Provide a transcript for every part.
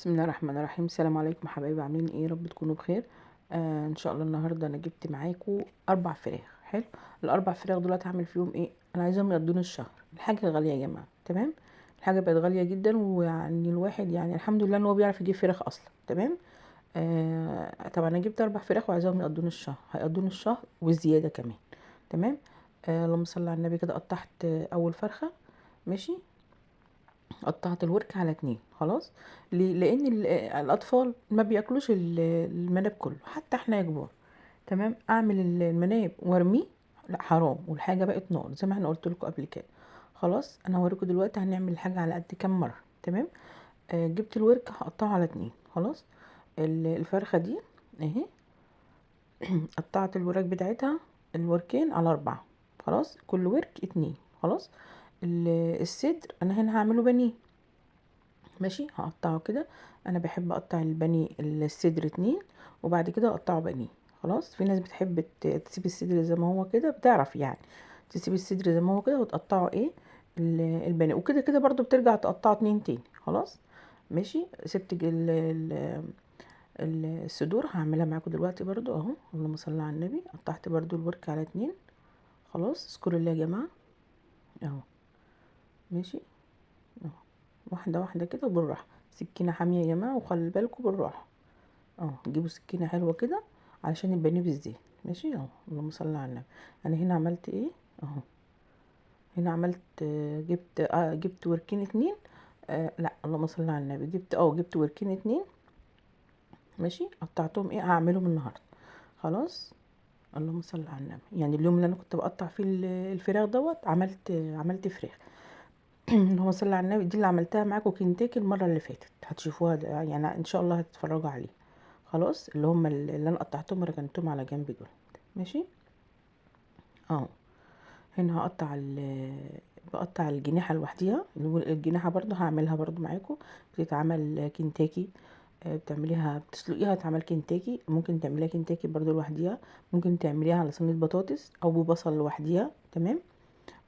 بسم الله الرحمن الرحيم. السلام عليكم حبايبي، عاملين ايه؟ رب تكونوا بخير. ان شاء الله النهارده انا جبت معاكم 4 فراخ. حلو، ال4 فراخ دلوقتي هعمل فيهم ايه؟ انا عايزاهم يقضوني الشهر. الحاجة غالية يا جماعة، تمام؟ الحاجة بقت غالية جدا، ويعني الواحد يعني الحمد لله ان هو بيعرف يجيب فراخ اصلا، تمام؟ طبعا انا جبت 4 فراخ وعايزاهم يقضوني الشهر، هيقضوني الشهر وزيادة كمان، تمام؟ اللهم صل على النبي. كده قطعت اول فرخة، ماشي؟ قطعت الورك على 2، خلاص؟ ليه؟ لان الاطفال ما بياكلوش المناب كله، حتى احنا يا كبار، تمام؟ اعمل المناب وارميه، لا حرام، والحاجة بقت نار زي ما احنا قلت لكم قبل كده. خلاص، انا هوريكم دلوقتي هنعمل الحاجة على قد كام مرة، تمام؟ جبت الورك هقطعه على 2، خلاص؟ الفرخه دي اهي قطعت الوراك بتاعتها الوركين على 4، خلاص؟ كل ورك 2، خلاص؟ الصدر انا هنا هعمله بانيه، ماشي؟ هقطعه كده، انا بحب اقطع البانيه الصدر 2 وبعد كده اقطعه بانيه، خلاص؟ في ناس بتحب تسيب الصدر زي ما هو كده، بتعرف يعني تسيب الصدر زي ما هو كده وتقطعه ايه البانيه، وكده كده برضو بترجع تقطعه 2 تاني، خلاص؟ ماشي. سبت الصدور هعملها معاكم دلوقتي برضو اهو، اللهم صل على النبي. قطعت برضو الورك على 2، خلاص؟ اذكروا الله يا جماعة اهو، ماشي؟ اهو واحدة واحدة كده وبالراحه، سكينة حامية يا جماعة، وخلي بالكم بالراحة اهو، جيبوا سكينة حلوة كده علشان البانيه بالزيت، ماشي؟ اهو اللهم صل على النبي. انا هنا عملت ايه اهو، هنا عملت، جبت وركين 2، لا اللهم صل على النبي، جبت وركين 2، ماشي؟ قطعتهم ايه، هعملهم النهارده، خلاص؟ اللهم صل على النبي. يعني اليوم اللي انا كنت بقطع فيه الفراخ دوت عملت فراخ اللهم صل على النبي. دي اللي عملتها معاكم كنتاكي المرة اللي فاتت، هتشوفوها يعني ان شاء الله هتتفرجوا عليه، خلاص؟ اللي هم اللي انا قطعتهم وركنتهم على جنب دول، ماشي؟ اهو هنا بقطع الجنيحه لوحديها، الجنيحه برضو هعملها برضو معاكم، بتتعمل كنتاكي، بتسلقيها تعمل كنتاكي، ممكن تعمليها كنتاكي برضو لوحديها، ممكن تعمليها على صينية بطاطس او ببصل لوحديها، تمام؟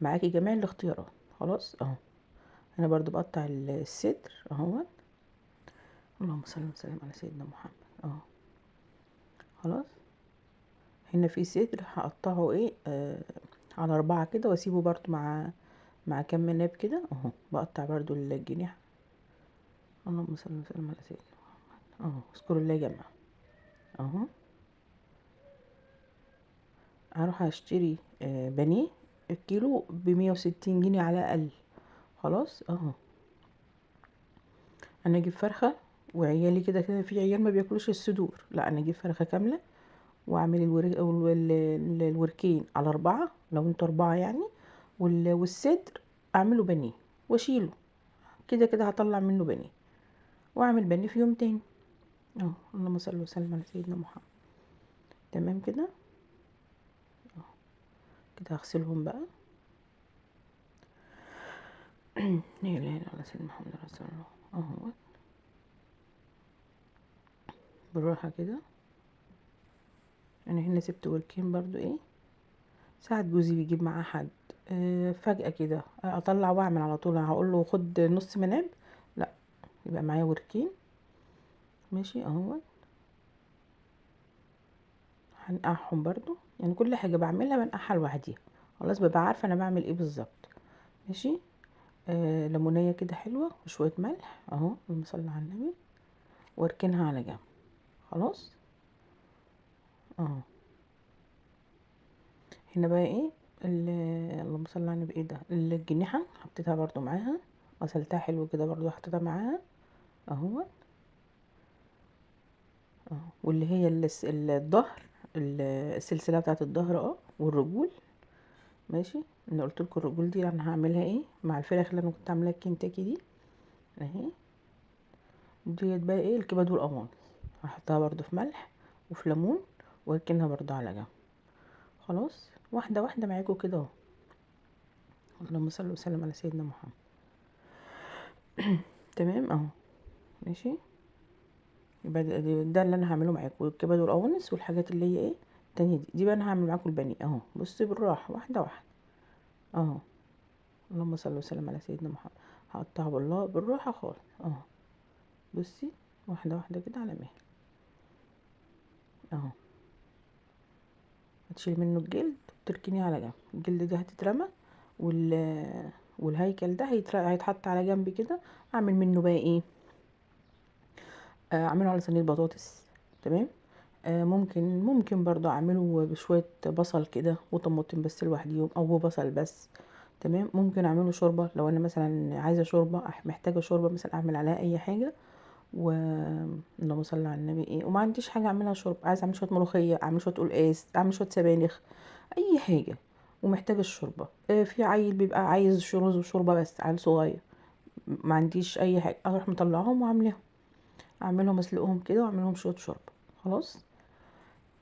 معاكي جميع الاختيارات، خلاص؟ اهو انا برضو بقطع الصدر اهو، اللهم صل وسلم على سيدنا محمد اهو، خلاص؟ هنا في صدر هقطعه ايه، على 4 كده، واسيبه برضو مع كام مناب كده اهو. بقطع برضو الجنيح، اللهم صل وسلم على سيدنا محمد اهو، اذكروا الله يا جماعة اهو. هروح اشتري بانيه الكيلو بمية وستين جنيه على الاقل، خلاص؟ اهو انا اجيب فرخة، وعيالي كده كده في عيال ما بياكلوش الصدور، لا انا اجيب فرخة كاملة واعمل الوركين على 4 لو انتوا 4 يعني، والصدر اعمله بانيه واشيله كده كده، هطلع منه بانيه واعمل بانيه في يوم تاني اهو. اللهم صل وسلم على سيدنا محمد. تمام كده اهو، كده هغسلهم بقى. لا اله الا الله سيدنا محمد رسول الله اهو، بالراحة كده. انا هنا سبت وركين برضو ايه، ساعات جوزي بيجيب معاه حد، فجأة كده اطلع واعمل على طول، هقول له خد نص مناب، لا يبقى معايا وركين، ماشي اهو. هنقعهم برضو، يعني كل حاجة بعملها بنقعها لوحديها، خلاص؟ ببقى عارفة انا بعمل ايه بالظبط، ماشي؟ ليمونية كده حلوة وشوية ملح اهو، اللهم صل على النبي، واركنها على جنب، خلاص؟ اهو هنا بقى ايه اللهم صل على النبي، ايه ده الجنيحة حطيتها برضو معاها، غسلتها حلو كده برضو حطيتها معاها اهو اهو، واللي هي الظهر، السلسلة بتاعت الظهر والرجول، ماشي؟ انا قلت لكم الرجول دي انا هعملها ايه مع الفراخ اللي انا كنت عاملاها الكنتاكي دي اهي. ديت بقى ايه الكبد والقوانص، هحطها برضو في ملح وفي ليمون واركنها برضو على جنب، خلاص؟ واحدة واحدة معاكم كده اهو. اللهم صل وسلم على سيدنا محمد. تمام اهو، ماشي؟ يبقى ده اللي انا هعمله معاكم، والكبد والقوانص والحاجات اللي هي ايه التانية دي. دي بقى انا هعمل معاكم البانيه اهو، بصي بالراحة واحدة واحدة اهو. اللهم صل وسلم على سيدنا محمد. هقطعه بالله بالراحة خالص اهو، بصي واحدة واحدة كده على مهل اهو. هتشيلي منه الجلد وتركنيه على جنب. الجلد ده هتترمى، والهيكل ده هيتحط على جنب كده. اعمل منه بقى ايه؟ اعمله على صينية بطاطس، تمام. ممكن برضو اعمله بشوية بصل كده وطماطم بس لوحديهم، او ببصل بس، تمام. ممكن اعمله شوربة لو انا مثلا عايزه شوربة، محتاجه شوربة مثلا اعمل عليها اي حاجة. و اللهم صل على النبي ايه، وما عنديش حاجة اعملها شوربة، عايزه اعمل شوية ملوخية، اعمل شوية قلقاس، اعمل شوية سبانخ، اي حاجة، ومحتاجة الشوربة. في عيل بيبقى عايز رز وشوربه بس، عيل صغير، ما عنديش اي حاجة، اروح مطلعهم واعملهم، اعملهم اسلقهم كده واعملهم شوية شوربة. خلاص.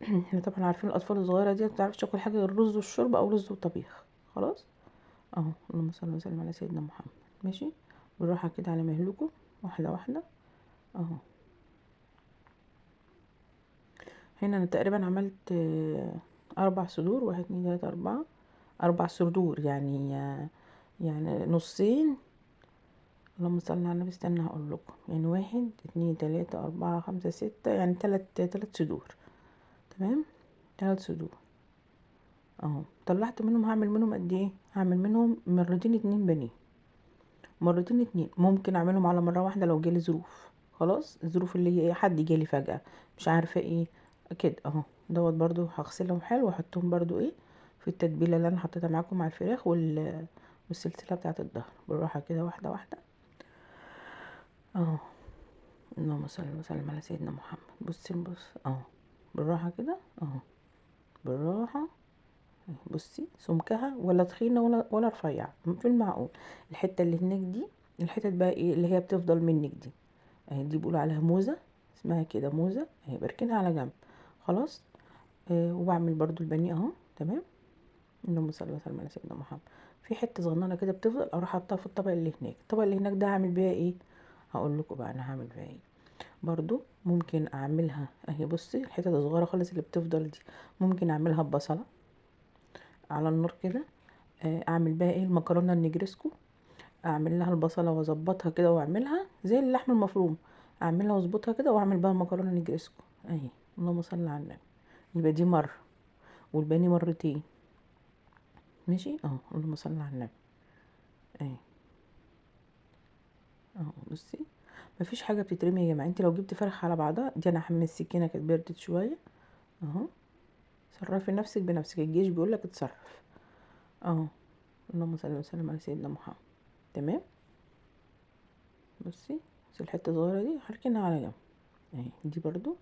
احنا طبعا عارفين الاطفال الصغيرة دي ما بتعرفش تاكل حاجة غير رز والشوربه او رز وطبيخ. خلاص اهو. اللهم صل وسلم على سيدنا محمد. ماشي، بالراحة كده على مهلكم، واحدة واحدة اهو. هنا انا تقريبا عملت 4 صدور، 1 2 3 4، 4 صدور، يعني نصين. اللهم صل على النبي. استنى هقول لكم، يعني 1 2 3 4 5 6، يعني 3 صدور، تمام. 3 صدور اهو. طلعت منهم، هعمل منهم قد ايه؟ هعمل منهم مرتين 2 بانيه، مرتين 2. ممكن اعملهم على مرة واحدة لو جالي ظروف. خلاص، الظروف اللي هي ايه، حد جالي فجأة مش عارفة ايه كده اهو. دوت برضو هغسلهم حلو واحطهم برضو ايه في التتبيلة اللي انا حطيتها معاكم مع الفراخ والسلسلة بتاعت الظهر. بالراحة كده واحدة واحدة اهو. اللهم صل وسلم على سيدنا محمد. بصي بص اهو، بالراحة كده اهو، بالراحة. بصي سمكها ولا تخينة ولا رفيعة، في المعقول. الحتة اللي هناك دي، الحتت بقى ايه اللي هي بتفضل منك دي اهي، دي بيقولوا عليها موزة، اسمها كده موزة اهي، بركنها على جنب. خلاص. وبعمل برضو البانيه اهو، تمام. اللهم صل وسلم على سيدنا محمد. في حتة صغننة كده بتفضل، اروح احطها في الطبق اللي هناك. الطبق اللي هناك ده هعمل بيها ايه؟ هقول لكم بقى انا هعمل بيها ايه. برضو ممكن اعملها اهي. بصي الحتت الصغيرة خالص اللي بتفضل دي ممكن اعملها ببصلة على النار كده. اعمل بيها ايه؟ المكرونة النجرسكو، اعمل لها البصلة واظبطها كده واعملها زي اللحم المفروم، اعملها واظبطها كده واعمل بيها المكرونة النجرسكو اهي. اللهم صل على النبي. يبقى دي مرة والبانيه مرتين، ماشي اهو. اللهم صل على النبي اهي اهو. بصي مفيش حاجة بتترمي يا جماعة. انت لو جبت فرخة على بعضها دي، انا هحمي السكينة كانت بردت شوية اهو. صرفي نفسك بنفسك، الجيش بيقولك اتصرف اهو. اللهم صل وسلم على سيدنا محمد. تمام. بصي بس الحتة الصغيرة دي هركنها على جنب اهي، دي برضو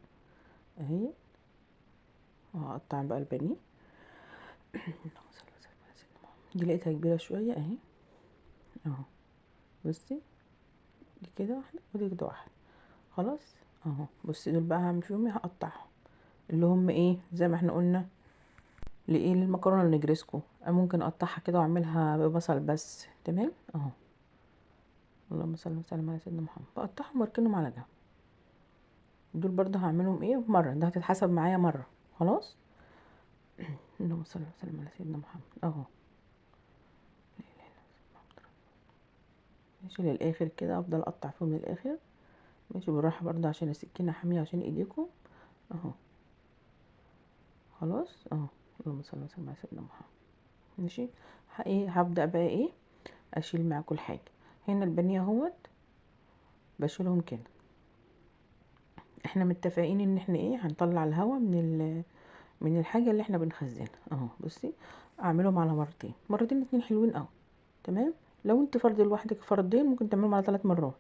اهي. وهقطع بقى البانيه. اللهم صل وسلم على سيدنا محمد. دي لقيتها كبيرة شوية اهي اهو. بصي دي كده واحدة ودي كده واحدة. خلاص اهو. بصي دول بقى هعمل فيهم ايه؟ هقطعهم اللي هم ايه زي ما احنا قلنا لايه، للمكرونه النجرسكو. ممكن اقطعها كده واعملها ببصل بس، تمام اهو. اللهم صل وسلم على سيدنا محمد. بقطعهم واركنهم على جنب. دول برضه هعملهم ايه مرة، ده هتتحسب معايا مرة. خلاص. اللهم صل وسلم على سيدنا محمد اهو. لا اله الا الله محمد رسول الله. ماشي للاخر كده، افضل اقطع فيهم للاخر. ماشي بالراحة برضه عشان السكينة حامية عشان ايديكم اهو. خلاص اهو. اللهم صل وسلم على سيدنا محمد. ماشي. ايه هبدا بقى ايه اشيل معاكم الحاجة. هنا البانيه اهوت بشيلهم كده. احنا متفقين ان احنا ايه هنطلع الهوا من الحاجة اللي احنا بنخزنها اهو. بصي اعملهم على مرتين، مرتين 2 حلوين قوي، تمام. لو انت فرد لوحدك فردين ممكن تعملهم على 3 مرات.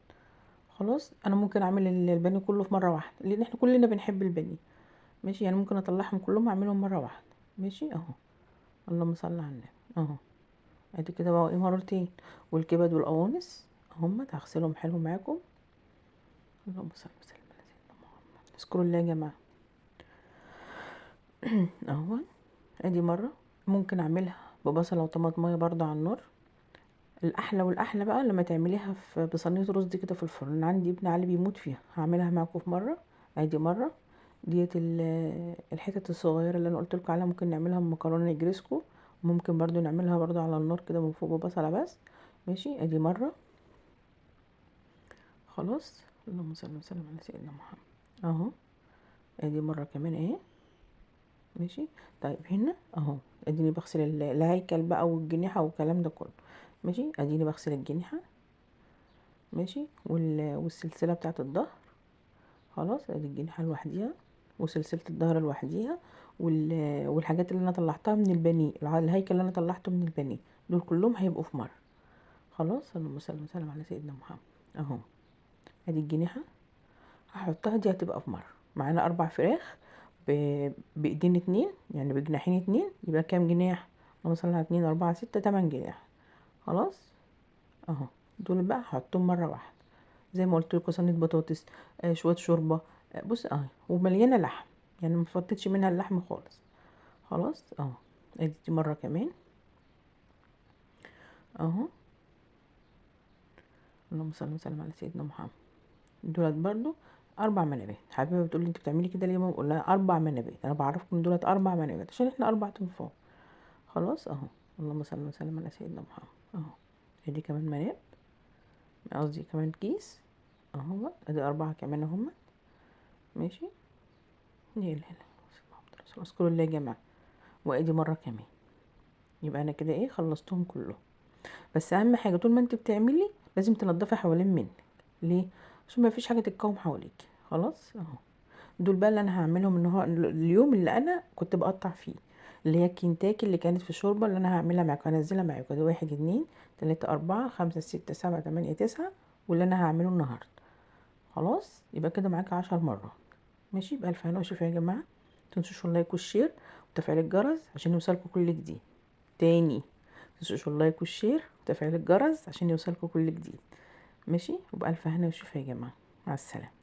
خلاص. انا ممكن اعمل البانيه كله في مرة واحدة لان احنا كلنا بنحب البانيه، ماشي. يعني ممكن اطلعهم كلهم اعملهم مرة واحدة، ماشي اهو. اللهم صل على النبي اهو. ادي كده بقى ايه مرتين. والكبد والقوانص اهم هغسلهم حلو معاكم. اللهم صل وسلم على سيدنا محمد. اذكروا الله يا جماعة اهو. ادي مرة ممكن اعملها ببصله وطماطميه برضو على النار. الاحلى والاحلى بقى لما تعمليها بصينيه رز دي كده في الفرن. انا عندي ابن علي بيموت فيها، هعملها معاكم في مرة. ادي مرة ديت الحتت الصغيرة اللي انا قلت لكم عليها، ممكن نعملها بمكرونه نجرسكو، ممكن برضو نعملها برضو على النار كده من فوق ببصله بس، ماشي. ادي مرة. خلاص. اللهم صل وسلم على سيدنا محمد اهو. ادي مرة كمان اهي. ماشي. طيب هنا اهو اديني بغسل الهيكل بقى والجنيحه والكلام ده كله. ماشي. اديني بغسل الجنيحه. ماشي. والسلسله بتاعه الظهر. خلاص ادي الجنيحه لوحديها وسلسلة الظهر لوحديها، والحاجات اللي انا طلعتها من البانيه، الهيكل اللي انا طلعته من البانيه، دول كلهم هيبقوا في مرة. خلاص اللهم صل وسلم على سيدنا محمد اهو. ادي الجنيحه هحطها، دي هتبقى في مرة. معانا 4 فراخ بايدين 2، يعني بجناحين 2، يبقى كام جناح؟ اللهم صل على 2 4 6 8 جناح. خلاص اهو. دول بقى هحطهم مرة واحدة زي ما قلت لكم، صينية بطاطس، شوية شوربة، بص اهي، ومليانة لحم، يعني ما فضيتش منها اللحم خالص. خلاص اهو. ادي دي مرة كمان اهو. اللهم صل وسلم على سيدنا محمد. دولت برضو 4 منابات. حبيبه بتقول لي انت بتعملي كده ليه؟ بقول لها 4 منابات، انا بعرفكم دولت 4 منابات عشان احنا 4 تنفار. خلاص اهو. اللهم صل وسلم على سيدنا محمد اهو. ادي كمان مناب، قصدي كمان كيس اهو. ادي 4 كمان اهم. ماشي. لا اله الا الله، اذكروا الله يا جماعة. وادي مرة كمان. يبقى انا كده ايه، خلصتهم كلهم. بس اهم حاجة طول ما انت بتعملي لازم تنضفي حوالين منك. ليه؟ عشان ما فيش حاجة تتكوم حواليك. خلاص اهو. دول بقى اللي انا هعملهم النهار، اليوم اللي انا كنت بقطع فيه، اللي هي الكنتاكي اللي كانت في الشوربة اللي انا هعملها معاكم، هنزلها معاكم. ادي 1 2 3 4 5 6 7 8 9، واللي انا هعمله النهارده. خلاص يبقى كده معاك 10 مرات. ماشي. بألف هنا وشفا يا جماعة. متنسوش ال like وال share وتفعيل الجرس عشان يوصلكوا كل جديد. تاني متنسوش ال like وال share وتفعيل الجرس عشان يوصلكوا كل جديد. ماشي. وبألف هنا وشفا يا جماعة. مع السلامة.